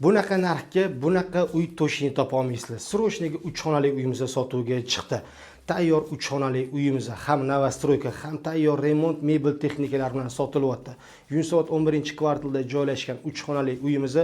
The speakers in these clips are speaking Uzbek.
Bunaqa narxga bunaqa uy точно topa olmaysizlar. Срочный ga uch xonali uyimiz sotuvga chiqdi. Tayyor uch xonali uyimiz ham новостройка, ham tayyor remont, mebel texnikalar bilan sotilyapti. Yunusobod 11-kvartalda joylashgan uch xonali uyimiz,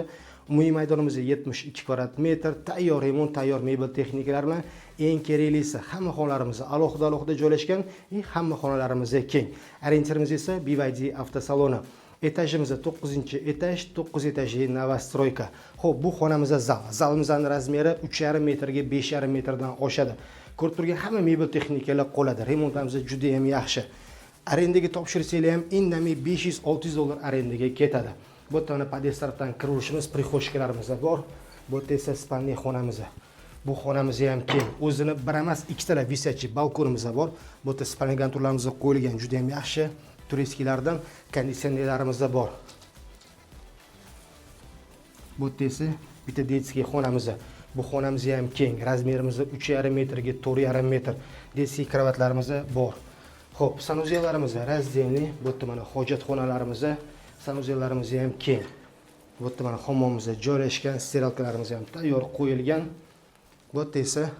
umumiy maydonimiz 72 kvadrat metr, tayyor remont, tayyor mebel texnikalar bilan. Eng keraklisi, hamma xonalarimiz alohida alohida joylashgan и hamma xonalarimiz keng. Orientirimiz esa BYD avtosaloni. Etajimiz 9 etaj, 9 etajli новостройка. Xo'p, bu xonamiz zal. Zalimizning размер i 3,5 metrga 5,5 metrdan oshadi. Ko'rib turgan hamma mebel texnikalar qoladi. Remontimiz juda ham yaxshi. Arendaga topshirsanglar ham indamay 500-600 dollar arendaga ketadi. Bu yerda mana podъезд tarafdan kiraverishimiz, прихожка larimiz bor. Bu yerda esa спальный xonamiz. Bu xonamiz ham keng. O'zini bir emas, ikkitala висячий balkonimiz bor. Bu yerda спальный garniturlarimiz qo'yilgan, juda ham yaxshi. Турецкий lardan konditsionerlarimiz bor. Bu yerda esa bitta детский xonamiz. Bu xonamiz ham keng. Размер imiz 3,5 metrga 4,5 metr. Детский kravatlarimiz bor. Xo'p, санузел larimiz раздельный. Bu yerda mana hojatxonalarimiz, санузел larimiz ham keng. Bu yerda mana hammomimiz joylashgan, стиралка larimiz ham tayyor qo'yilgan. Bu yerda esa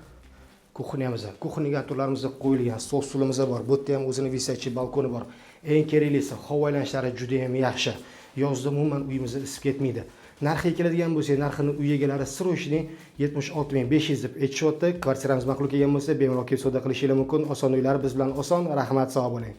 кухня miz. Кухня garniturlarimiz qo'yilgan, stol stulimiz bor. Bu yerda ham o'zini висячий balkoni bor. Eng keraklisi, havo aylanishlari juda ham yaxshi. Yozda umuman uyimiz isib ketmaydi. Narxiga keladigan bo'lsak, narxini uy egalari срочный 76 500 deb aytishyapti. Kvartiramiz ma'qul kelgan bo'lsa, bemalol kelib savdo qilishingiz mumkin. Oson uylar biz bilan oson. Rahmat, sog' bo'ling.